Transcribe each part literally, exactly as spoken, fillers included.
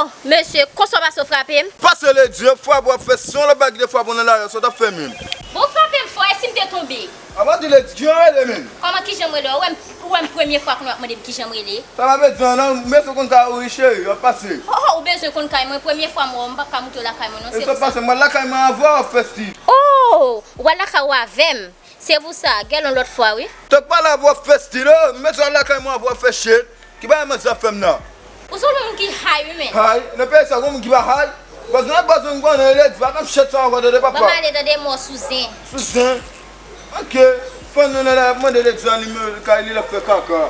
Oh, mesye, konsa w pase w frape m? Pase Ledi, yon frape w ap fè, se yon lòt bagay ki te frape w nan lari a, sa w t ap fè menm? Bon, w frape m fò, e si m te tonbe? Apa di Ledi, kijan w rele menm? Kòman kijan m rele? Ou wè m, ou wè m premye fwa kounye w ap mande m kijan m rele? Sa pa vle di anyen non, men se w konn kay ou wi cheri, w ap pase. Oh, oh, ou bezwen konn kay mwen, premye fwa m wè w, m p ap ka moute w lakay mwen non, se sa. E sa w pase, m pral lakay mwen avè w, w ap fè stil. Oh, ou pral lakay ou avè m. Se pou sa, gen yon lòt fwa wi. Tank pale avè w ap fè stil, oh, m mete w al lakay mwen avè w ap fè shit. Ki bagay manzè ap fè m nan? Ou se yon moun ki high wi menm. High? Nan peyi sa, gon moun ki pa high? Baz, nan baz, m konnen Ledi, pa konn shit sa ankò, tande papa. Ban m ale tande mò sou zen. Sou zen? Ok. Fann nou nan la, ap mande Ledi an nimewo kay li, l ap fè kaka.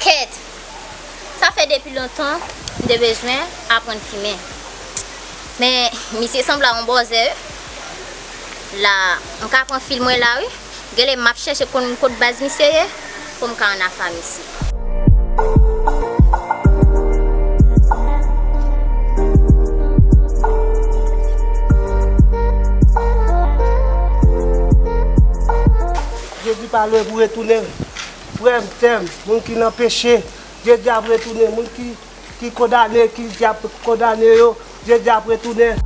Kèt! Sa fè depi lontan m te bezwen aprann fimen. Men, misye sanble a yon bòzè wi. La, m ka pran fil mwen la wi. Genlè m ap chèche konn kot baz misye ye pou m ka ann afè misye. Jezi pa lwen pou retounen. Frè m, sè m, moun ki nan peche, Jezi ap retounen. Moun ki, ki kondane, ki Jezi ap kondane yo, Jezi ap retounen.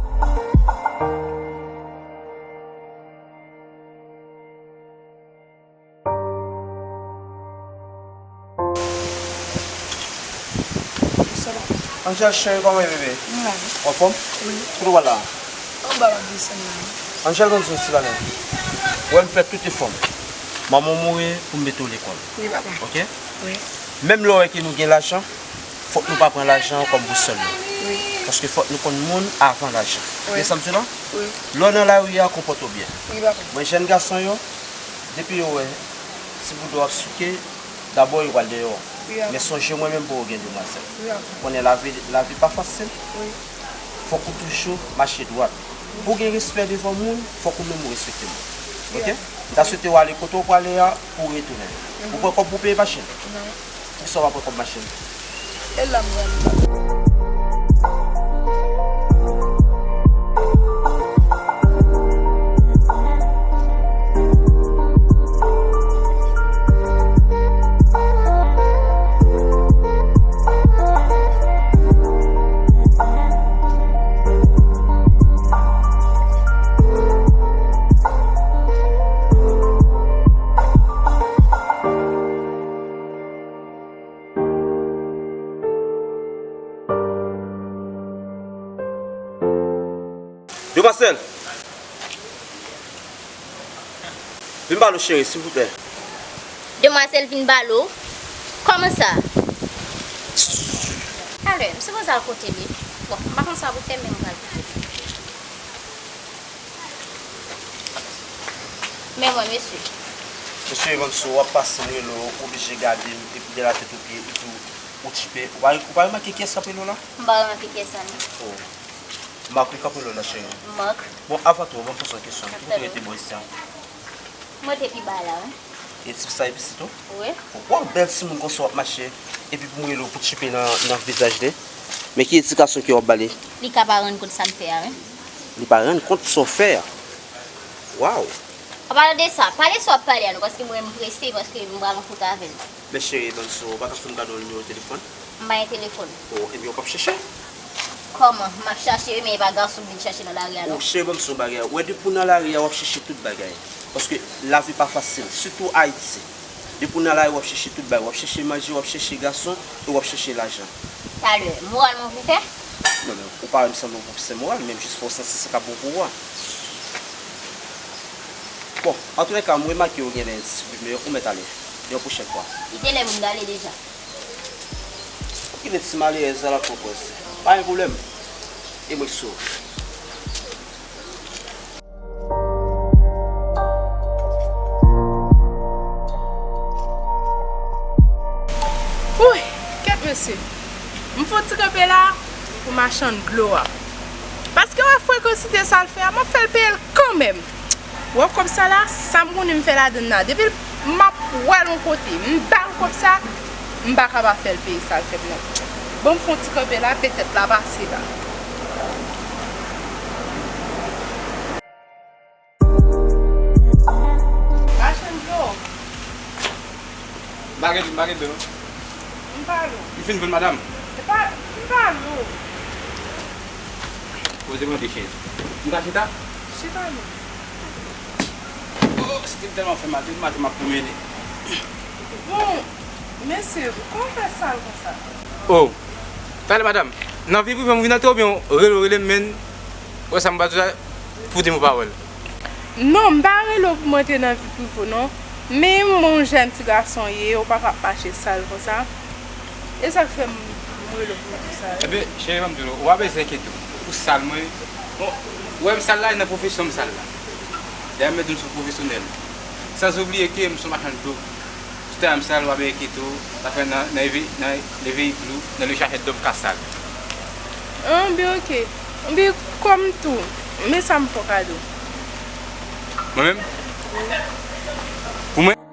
Angel cheri, kòman w ye bebe? M la wi. W anfòm? Wi. Kote w pral la? Anba m ap desann la wi. Angel, konn sa w di la menm? Ou wè m fè tout efò m. Manman w mouri pou m mete w lekòl. Wi papa. Ok? Wi. Menm lè w wè ke nou gen lajan, fòk nou pa pran lajan an kòm boussole nou. Wi. Paske fòk nou konn moun avan lajan. Wi. Ou gen sa m di w la? Wi. Lè w nan lari a, konpòte w byen. Wi papa. Mwen jèn gason yo, depi yo wè ti boudon ap souke, dabò yo pral dèyè w. Wi papa. Men sonje mwen menm pou w gen demwazèl. Wi papa. Konnen lavi, lavi pa fasil. Wi. Fòk ou toujou mache dwat. Pou w gen respè devan moun, fòk ou menm ou respekte moun. Ok? M ta swete w ale kote w prale a pou w retounen. Ou pran kòb pou w peye machin? Non. Poukisa w pa pran kòb machin? E la m pral. Demwazèl! Vin ba l, cheri, silvouplè. Demwazèl vin ba l? Kòman sa? Talè, m sipoze al kote li. Bon, m pa konn sa pou fè, men m pral kote li. Men mwen, mesye. Mesye Evanso, w ap pase m rele w, w oblije gade m, epi de la tèt o pye, epi w, ou tchipe. Ou pa, ou pa remake kiyès k ap rele w la? M pa remake kiyès la, non. Oh. Marc wi k ap rele w la, cheri. Marc. Bon, avan tou, ban m poze w kesyon. Ki kote w rete bò isi a? Mwen te pi ba la, wi. E ti sa e pitit ou? Wi. Waw, bèl timoun konsa w ap mache, epi pou m rele w pou tchipe nan, nan vizaj li. Men ki edikasyon ke w ap ba li? Li ka pa rann kont sa m fè a, wi. Li pa rann kont sa w fè a? Waw. An palan de sa, pale sa w ap pale a non, paske mwen m prese, paske m pral rankontre avè l. Men cheri, Evanso, ou pa ka fè m kado yon nimewo telefòn? M pa gen telefòn. O, ebyen, ou p ap chèche? Kòman? M ap chache wi, men e pa gason m vin chache nan lari a non. O, cheri, ban m di w yon bagay. Ou wè depi w nan lari a, w ap chèche tout bagay. Paske lavi pa fasil, sitou Ayiti. Depi w nan lari, w ap chèche tout bagay. W ap chèche manje, w ap chèche gason, e w ap chèche lajan. Talè, moral mwen pou fè? Non, men ou pa wè m sanble yon pwofesè moral, men jis fè w santi sa k ap bon pou ou a. Bon, antoulèka, m remake w genlè yon ti siplim, men ou mèt ale. Yon pwochèn fwa. Li te lè pou m t ale deja. Ou kite ti malerèz la la pran pòz. Pa gen pwoblèm. E mwen k sou. Wouy, kèt mesye. M fè yon ti kanpe la pou machann dlo a. Paske w wè frekansite sa l fè a, m ap fè l peye l kanmenm. Ou wè kòb sa la, sa m konnen m fè ladann la. Depi m ap wè l yon kote, m ba l kòb sa, m pa ka pa fè l peye sa l fè m nan. Bon, m fè yon ti kanpe la, petèt l ap pase la. Machann dlo, M pa gen dlo, m pa gen dlo non. M pa dlo. M fin vann madanm. E pa, m pa dlo. Poze mwen de chèz. M ka chita? Chita non. Oh, si te m tèlman fè mal, depi maten m ap pwomene. Bon, mesye, kòman w fè sal konsa? Oh, talè madanm, nan vi prive m ou vin antre oubyen w rele w rele m, men wè sa m ba di w la pou di m ou pa wè l. Non, m pa rele w pou m antre nan vi prive w non. Men m wè w jèn ti gason w ye, ou pa ka ap mache sal konsa. E sa k fè m, m rele w pou m di w sa. Ebyen, cheri, ban m di w, ou pa bezwen enkyete w pou sal mwen. Bon, ou wè m sal la, e nan pwofesyon m sal la. Dayè m mèt di w m se yon pwofesyonèl. San oubliye ke m se yon machann dlo. Tout tan m sal, w ap enkyete w, sa fè nan, nan, nan le veyikil ou, nan le chachè dlo m ka sal. Anben, oke. Anben, kòm tou, men sa m fè w kado. Mwen menm? Wi. Pou mwen?